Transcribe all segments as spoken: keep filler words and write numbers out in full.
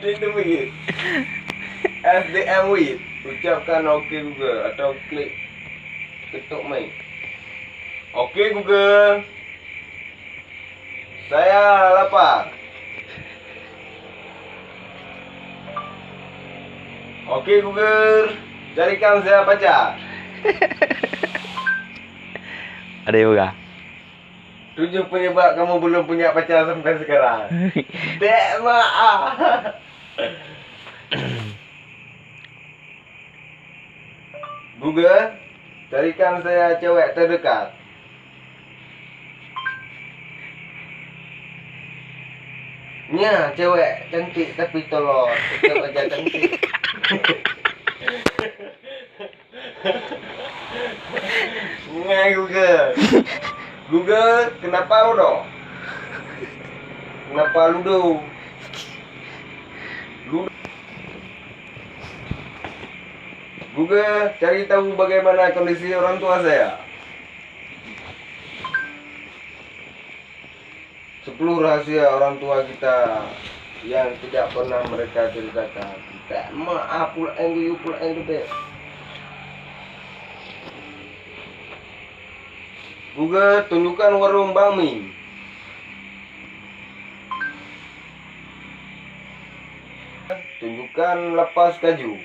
Itu begitu. S D M wait. Ucapkan oke Google atau klik ketuk mic. Oke Google. Saya lapar. Oke Google, carikan saya pacar. Ada juga. Tujuh penyebab kamu belum punya pacar sampai sekarang. Dek mak ah. Google, carikan saya cewek terdekat. Nya cewek cantik tapi tolol, tetap aja cantik. Ngai Google. Google, kenapa udah? Kenapa ludo? Google, cari tahu bagaimana kondisi orang tua saya. Sepuluh rahasia orang tua kita yang tidak pernah mereka ceritakan. Tak maaf pula yang guyu pula yang gede. Google, tunjukkan warung Bang Mi. Tunjukkan lapas kaju.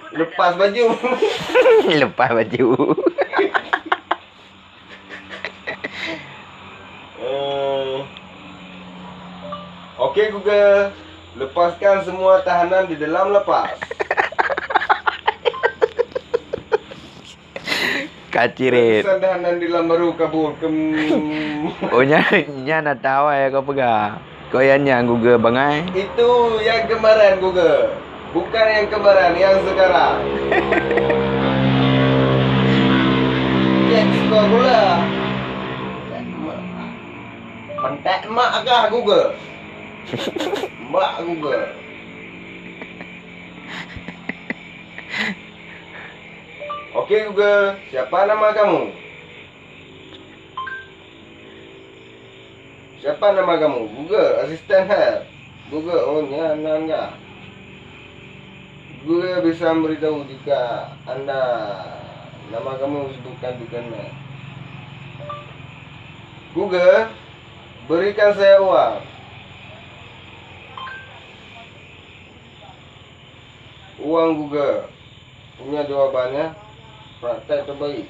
Lepas baju. Lepas baju. Eh, oke Google, lepaskan semua tahanan di dalam lapas. Kacirit. Pesan tahanan di dalam baru kabur. Kem. Oh, nya, nya na tawa ya kau peugah. Kau yang nyan Google bangai. Itu yang kemarin Google. Bukan yang kemarin, yang sekarang. Cek skor bola. Pantak mak kah Google? Mak Google. Oke Google, siapa nama kamu? Siapa nama kamu? Google, asisten hai. Google, oh, nyan nan kah? Google bisa memberitahu jika anda nama kamu disebutkan di keunan. Google, berikan saya uang. Uang Google. Punya jawabannya, praktek terbaik.